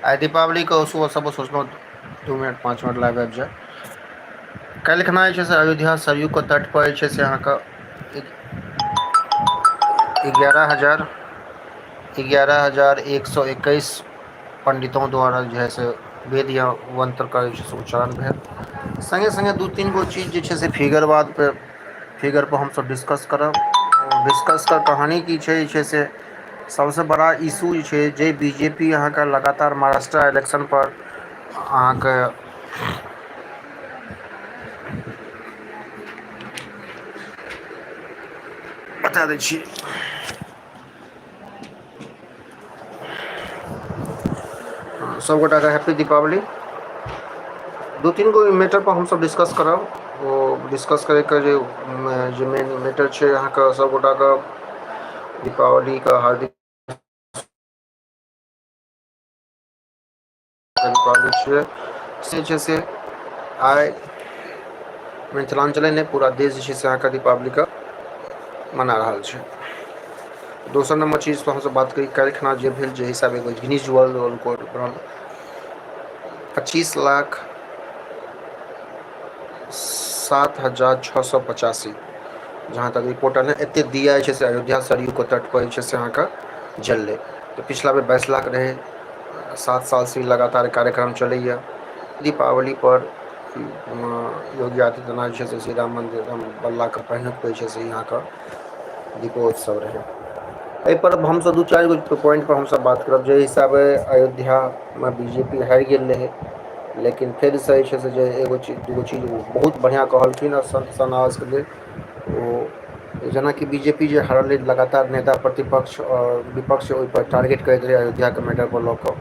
आइ दीपावलीके सुबह सुबह सोचलहुँ 2 मिनट 5 मिनट लाइव आबि जाय। काल्हि खना जे छै से अयोध्या सरयूके तटपर जे छै से अहाँके 11,000, 11,121 पंडितों द्वारा जे है से वेद या मंत्रके जे छै से उच्चारण भेल। सङ्गे सङ्गे दू तीन गो चीज जे छै से फिगर बाद पे फिगर पर हमसभ डिस्कस करब। डिस्कस के कहानी की छै, जे छै से सबसँ बड़ा इशू जे छै जे बीजेपी अहाँके लगातार महाराष्ट्र इलेक्शन पर अहाँके बता दै छी। सभगोटाके हैप्पी दीपावली। दू तीन गो मैटर पर हमसभ डिस्कस करब। ओ डिस्कस करैके जे जे मेन मैटर छै, अहाँके सभगोटाके दीपावलीके हार्दिक दीपावली छियै से छै से आइ मिथिलाञ्चले नहि, पूरा देश जे छै से अहाँके दीपावलीके मना रहल छै। दोसर नंबर चीज पर हमसभ बात करी, काल्हि खना जे भेल, जे हिसाब एगो गिनीज वर्ल्ड रिकॉर्ड बनल, 25,07,685, जहाँ तक रिपोर्ट आयल, एतेक दिया जे छै से अयोध्या सरयूके तट पर जे छै से अहाँके जललै। तऽ पिछला बेर 22 लाख रहै। 7 सालसँ ई लगातार कार्यक्रम चलैए। दीपावली पर योगी आदित्यनाथ जे छै से श्री राम मन्दिर बनलाके पहिलुक जे छै से अहाँके दीपोत्सव रहै। एहिपर हमसभ दू चारि गो पॉइंट पर हमसभ बात करब। जाहि हिसाबे अयोध्यामे बीजेपी हारि गेल रहै, लेकिन फेरसँ जे छै से जे एगो चीज, दूगो चीज बहुत बढ़िआँ कहलखिन आ संत समाजके लेल ओ, जेनाकि बीजेपी जे हारल रहै, लगातार नेता प्रतिपक्ष आओर विपक्ष ओहिपर टारगेट करैत रहै अयोध्याके मैटरपर लऽ कऽ,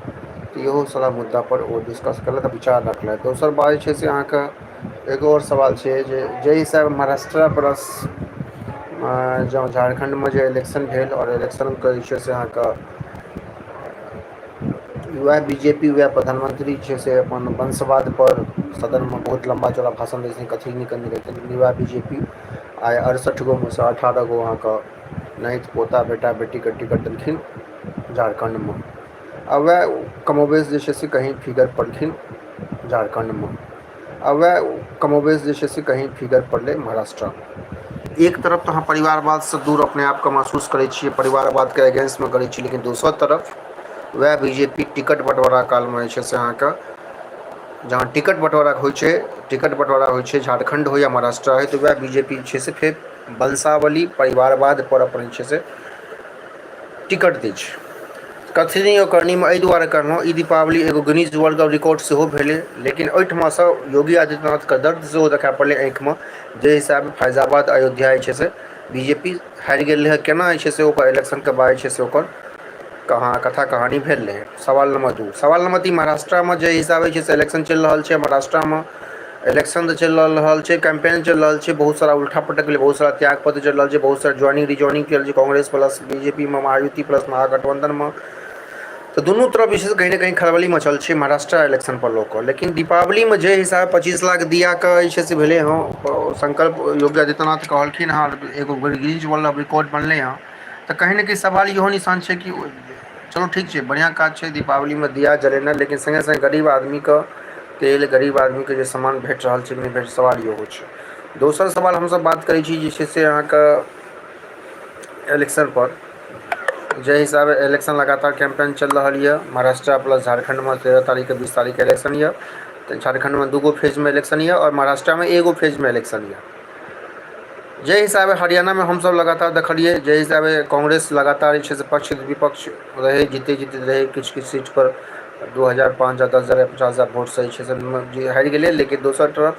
तऽ इहो सारा मुद्दापर ओ डिस्कस केलथि, विचार रखलथि। दोसर बात जे छै से अहाँके एगो आओर सवाल छै जे जाहि हिसाबे महाराष्ट्र प्लस जँ झारखण्डमे जे इलेक्शन भेल आओर इलेक्शनके जे छै से अहाँके वएह बीजेपी, वएह प्रधानमंत्री छै से अपन वंशवाद पर सदनमे बहुत लम्बा चौड़ा भाषण दै छथिन, कथी नहि करने रहै। वएह बीजेपी आइ 68 गोमे सँ 18 गो अहाँके नाति, पोता, बेटा, बेटीके टिकट देलखिन झारखण्डमे आ वएह कमोबेश जे छै से कहीं फिगर पड़लखिन झारखण्डमे आ वएह कमोबेश जे छै से कहीं फिगर पड़लै महाराष्ट्रमे। एक तरफ तऽ अहाँ परिवारवादसँ दूर अपने आपके महसूस करै छियै, परिवारवादके अगेंस्टमे करै छियै, लेकिन दोसर तरफ वएह बीजेपी टिकट बँटवारा कालमे जे छै से अहाँके जहाँ टिकट बँटवारा होइ छै, टिकट बँटवारा होइ छै, झारखण्ड हो या महाराष्ट्र होइ, तऽ वएह बीजेपी जे छै से फेर वंशावली परिवारवाद पर अपन जे छै से टिकट दै छै। कथनी आओर करनीमे एहि दुआरे कहलहुँ, ई दीपावली एगो गिनीज वर्ल्ड रिकॉर्ड सेहो भेलै, लेकिन ओहिठमासँ योगी आदित्यनाथके दर्द सेहो देखा पड़लै आँखिमे, जाहि हिसाबे फैजाबाद, अयोध्या जे छै से बीजेपी हारि गेल रहै, केना जे छै से ओकर इलेक्शनके बाद जे छै से ओकर कहाँ कथा कहानी भेल रहै। सवाल नंबर दू। सवाल नंबर तीन, महाराष्ट्रमे जे हिसाबे छै से इलेक्शन चलि रहल छै, महाराष्ट्रमे इलेक्शन तऽ चलि रहल छै, कैंपेन चलि रहल छै, बहुत सारा उल्टा पटक गेलै, बहुत सारा त्याग पत्र चलि रहल छै, बहुत सारा ज्वाइनिंग रिज्वाइनिंग चलि रहल छै कांग्रेस प्लस बीजेपीमे, महायुति प्लस महागठबंधनमे। तऽ दुनू तरफ जे छै से कहीं ने कहीं खलबली मचल छै महाराष्ट्र इलेक्शन पर लऽ कऽ। लेकिन दीपावलीमे जे हिसाबे 25 लाख दियाके जे छै से भेलै हँ, संकल्प योगी आदित्यनाथ कहलखिन हँ, एगो गिनीज वर्ल्ड रिकॉर्ड बनलै हँ, तऽ कहीं ने कहीं सवाल इहो निशान छै कि चलू ठीक छै, बढ़िआँ काज छै दीपावलीमे दिया जलेनाइ, लेकिन सङ्गे सङ्गे गरीब आदमीके तेल, गरीब आदमीके जे सामान भेट रहल छै कि नहि भेट, सवाल इहो छै। दोसर सवाल हमसभ बात करै छी जे छै से अहाँके इलेक्शन पर, जाहि हिसाबे इलेक्शन लगातार कैंपेन चलि रहल यऽ महाराष्ट्र प्लस झारखण्डमे, 13 तारीखके, 20 तारीखके इलेक्शन यऽ, तऽ झारखण्डमे दूगो फेजमे इलेक्शन यऽ आओर महाराष्ट्रमे एगो फेजमे इलेक्शन यऽ। जाहि हिसाबे हरियाणामे हमसभ लगातार देखलियै, जाहि हिसाबे कांग्रेस लगातार जे छै से पक्ष विपक्ष रहै, जीते जीते रहै, किछु किछु सीटपर 2000, 5000, 10,000 या 50,000 वोटसँ जे छै से हारि गेलै, लेकिन दोसर तरफ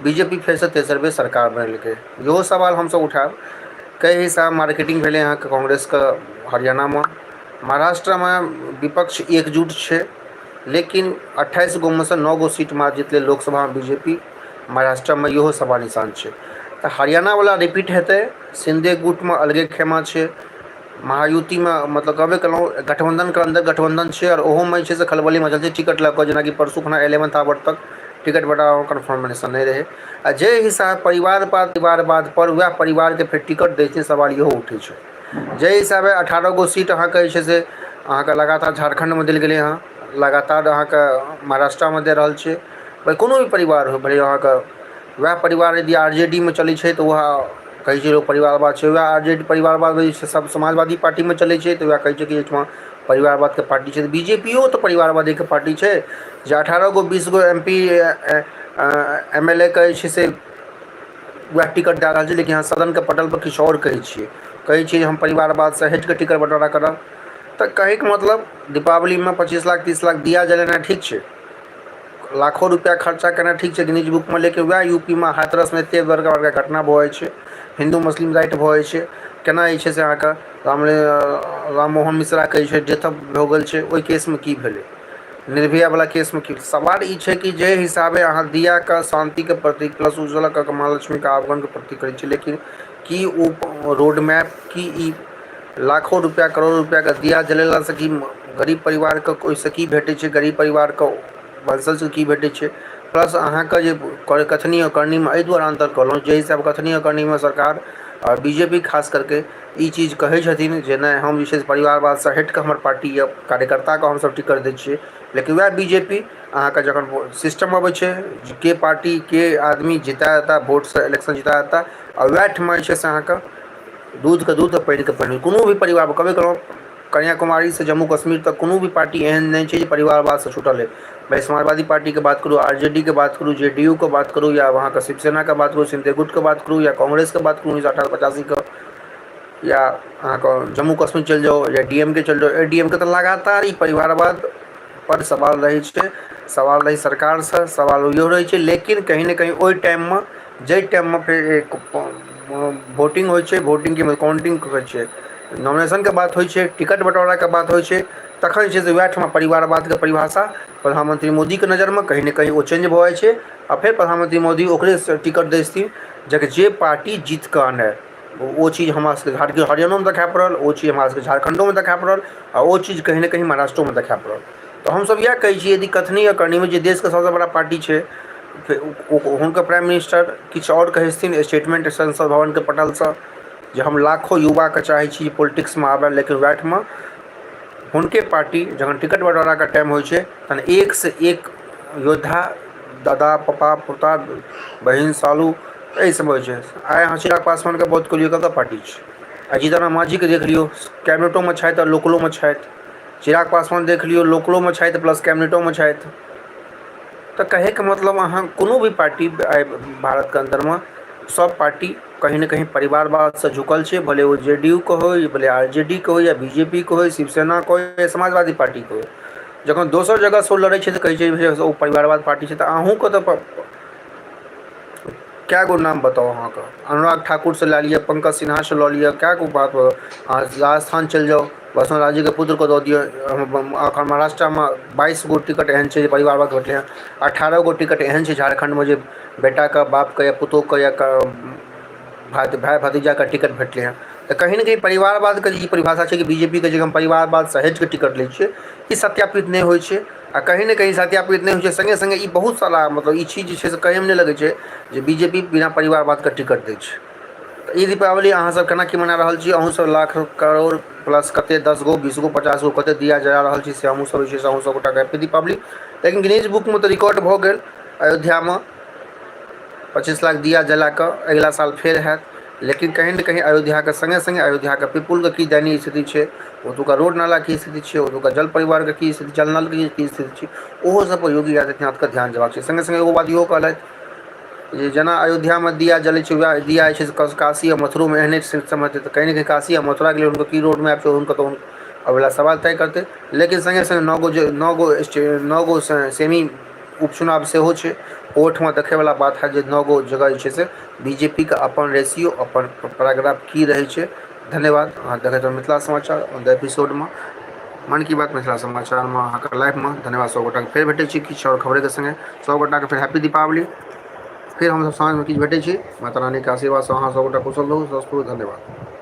बीजेपी फेरसँ तेसर बेर सरकार बनेलकै। इहो सवाल हमसभ उठायब, कई हिसाब मार्केटिंग भेलै अहाँके कांग्रेसके हरियाणामे। महाराष्ट्रमे विपक्ष एकजुट छै, लेकिन 28 गोमे सँ नओ गो सीट मात्र जीतलै लोकसभामे बीजेपी महाराष्ट्रमे। इहो सवाल निशान छै। तऽ हरियाणावला रिपीट हेतै? शिन्दे गुटमे अलगे खेमा छै, महायुतिमे, मतलब कहबे केलहुँ, गठबन्धनके अन्दर गठबन्धन छै आओर ओहोमे जे छै से खलबली मचल छै टिकट लऽ कऽ। जेनाकि परसू खुना एलेवेंथ आवर तक टिकट बटाबऽमे कन्फर्मेशन नहि रहै आ जे हिसाब परिवारवाद परिवारवाद पर वएह परिवारके फेर टिकट दै छै, सवाल इहो उठै छै। जाहि हिसाबे 18 गो सीट अहाँके जे छै से अहाँके लगातार झारखण्डमे देल गेलै हँ। लगातार अहाँके महाराष्ट्रामे दए रहल छै। कोनो भी परिवार हो, भले अहाँके वएह परिवार यदि आर जे डी मे चलै छै तऽ वएह कहै छै लोक परिवारवाद छै, वएह आर जे डी परिवारवाद जे छै सब समाजवादी पार्टीमे चलै छै तऽ वएह कहै छै कि एहिठमा परिवारवादके पार्टी छै। तऽ बी जे पी ओ तऽ परिवारवादीके पार्टी छै जे 18 गो 20 गो M P M L A के जे छै से वएह टिकट दए रहल छै, लेकिन अहाँ सदनके पटलपर किछु आओर कहै छियै, कहै छियै हम परिवारवादसँ हटिके टिकट बँटवारा करब। तऽ कहैके मतलब दीपावलीमे 25 लाख 30 लाख दिया जलेनाइ ठीक छै, लाखों रुपया खर्चा केनाइ ठीक छै गिनीज बुकमे, लेकिन वएह यू पी मे हाथरसमे एते बड़का बड़का घटना भऽ जाइ छै, हिन्दू मुस्लिम राइट भऽ जाइ छै, केना जे छै से अहाँके राम मोहन मिश्राके जे छै डेथ भऽ गेल छै, ओहि केसमे की भेलै, निर्भयावला केसमे की? सवाल ई छै कि जाहि हिसाबे अहाँ दियाके शान्तिके प्रतीक प्लस उज्ज्वला कऽ माँ लक्ष्मीके आगमनके प्रतीक करै छी, लेकिन की ओ रोड मैप, की ई लाखों रुपया करोड़ों रुपयाके दिया जलेलासँ की गरीब परिवारके ओहिसँ की भेटै छै, गरीब परिवारके वंशजके की भेटै छै? प्लस अहाँके जे कथनी आओर करनीमे एहि दुआरे अन्तर कहलहुँ, जाहि हिसाबे कथनी आओर करनीमे सरकार आओर बी जे पी खास करके ई चीज कहै छथिन जे नहि, हम जे छै से परिवारवादसँ हटिकऽ हमर पार्टी यऽ, कार्यकर्ताके हमसब टिकट दै छियै, लेकिन वएह बी जे पी अहाँके जखन सिस्टम अबै छै के पार्टी के आदमी जिता देता, वोटसँ इलेक्शन जिता देता, आ वएह ठमा जे छै से अहाँके दूधके दूध आ पानिके पानि। कोनो भी परिवार कहबे केलहुँ, कन्याकुमारीसँ जम्मू कश्मीर तक कोनो भी पार्टी एहन नहि छै जे परिवारवादसँ छूटल अइ। भाइ समाजवादी पार्टीके बात करू, आर जे डी के बात करू, जे डी यू के बात करू, या अहाँके शिवसेनाके बात करू, शिंदे गुटके बात करू, या कांग्रेसके बात करू 1918-85के, या अहाँके जम्मू कश्मीर चलि जाउ या डी एम के चलि जाउ, ए डी एम के, तऽ लगातार ई परिवारवाद पर सवाल रहै छै, सवाल रहै सरकारसँ, सवाल इहो रहै छै। लेकिन कहीं ने कहीं ओहि टाइममे, जाहि टाइममे फेर वोटिंग होइ छै, वोटिंगके काउंटिंग होइ छै, नॉमिनेशनके बात होइ छै, टिकट बँटवाराके बात होइ छै, तखन जे छै से वएह ठमा परिवारवादके परिभाषा प्रधानमंत्री मोदीके नजरमे कहीं ने कहीं ओ चेंज भऽ जाइ छै, आ फेर प्रधानमंत्री मोदी ओकरे टिकट दै छथिन जे पार्टी जीत कऽ आनय। ओ चीज हमरा सबके हरियाणोमे देखाइ पड़ल, ओ चीज हमरा सबके झारखण्डोमे देखाइ पड़ल, आ ओ चीज कहीं ने कहीं महाराष्ट्रोमे देखाइ पड़ल। तऽ हमसब इएह कहै छी, यदि कथनी आओर करनीमे जे देशके सबसँ बड़ा पार्टी छै, हुनकर प्राइम मिनिस्टर किछु आओर कहै छथिन स्टेटमेंट संसद भवनके पटलसँ जे हम लाखो युवाके चाहै छी पोलिटिक्समे आबय, लेकिन वएह हुनके पार्टी जखन टिकट बँटवाराके टाइम होइ छै तहन एकसँ एक योद्धा, दादा, पप्पा, पोता, बहिन, सालू, एहि सब होइ छै। आइ अहाँ चिराग पासवानके बहुत कहलियै, कतऽ पार्टी छै? आ जीतन राम माँझीके देख लियौ, कैबिनेटोमे छथि आ लोकलोमे छथि। चिराग पासवान देख लियौ, लोकलोमे छथि प्लस कैबिनेटोमे छथि। तऽ कहैके मतलब अहाँ कोनो भी पार्टी आइ भारतके अन्दरमे सब पार्टी कहीं ने कहीं परिवारवादसँ झुकल छै, भले ओ जे डी यू के होइ, भले आर जे डी के होइ, या बी जे पी के होइ, शिवसेनाके होइ, या समाजवादी पार्टीके होइ। जखन दोसर जगहसँ ओ लड़ै छै तऽ कहै छै ओ परिवारवाद पार्टी छै। तऽ अहूँके तऽ कए गो नाम बताउ अहाँके, अनुराग ठाकुरसँ लए लिअ, पंकज सिन्हासँ लऽ लिअ, कए गो बात। अहाँ राजस्थान चलि जाउ, वसुंधरा राजेके पुत्रके दऽ दिअ। एखन महाराष्ट्रमे 22 गो टिकट एहन छै जे परिवारवाद भेटलै हँ, 18 गो टिकट एहन छै झारखण्डमे जे बेटाके, बापके या पुतोहुके या भाय भतीजाके टिकट भेटलै हँ। तऽ कहीं ने कहीं परिवारवादके जे ई परिभाषा छै कि बी जे पी के जे हम परिवारवादसँ हटिके टिकट लै छियै, ई सत्यापित नहि होइ छै, आ कहीं ने कहीं सत्यापित नहि होइ छै। सङ्गे सङ्गे ई बहुत सारा मतलब ई चीज जे छै से कहैमे नहि लगै छै जे बी जे पी बिना परिवारवादके टिकट दै छै। तऽ ई दीपावली अहाँसभ केना की मना रहल छी? अहूँसभ लाख करोड़ प्लस कतेक 10 गो 20 गो 50 गो कतेक दिया जरा रहल छी, से हमहूँसभ जे छै से अहूँ सभ गोटाके हैप्पी दीपावली। लेकिन गिनीज बुकमे तऽ रिकॉर्ड भऽ गेल अयोध्यामे 25 लाख दिया जला कऽ, अगिला साल फेर हैत। लेकिन कहीं ने कहीं अयोध्याके सङ्गे सङ्गे अयोध्याके पीपुलके की दयनीय स्थिति छै, ओतुका रोड नालाके की स्थिति छै, ओतुका जल परिवारके की स्थिति, जल नलके की स्थिति छै, ओहो सब पर योगी आदित्यनाथके ध्यान जयबाक छै। सङ्गे सङ्गे एगो बात इहो कहलथि जे जेना अयोध्यामे दिया जलै छै, वएह दिया जे छै से काशी आ मथुरोमे एहने सिस्टम हेतै। तऽ कहीं ने कहीं काशी आ मथुराके लेल हुनकर की रोड मैप छै, हुनकर तऽ अबैवला सवाल तय करतै। लेकिन सङ्गे सङ्गे 9 गो जे 9 गो सेमी उपचुनाव सेहो छै, ओहिठमा देखैवला बात हैत जे 9 गो जगह जे छै से बी जे पी के अपन रेशियो, अपन पैराग्राफ की रहै छै। धन्यवाद। अहाँ देखैत रहू मिथिला समाचार ऑन द एपिसोडमे मन की बात मिथिला समाचारमे अहाँके लाइवमे। धन्यवाद सब गोटाके, फेर भेटै छी किछु आओर खबरके सङ्गे। सब गोटाके फेर हैप्पी दीपावली। फेर हमसब साँझमे किछु भेटै छी। माता रानीके आशीर्वादसँ अहाँ सब गोटा कुशल रहू, स्वस्थ रहू। धन्यवाद।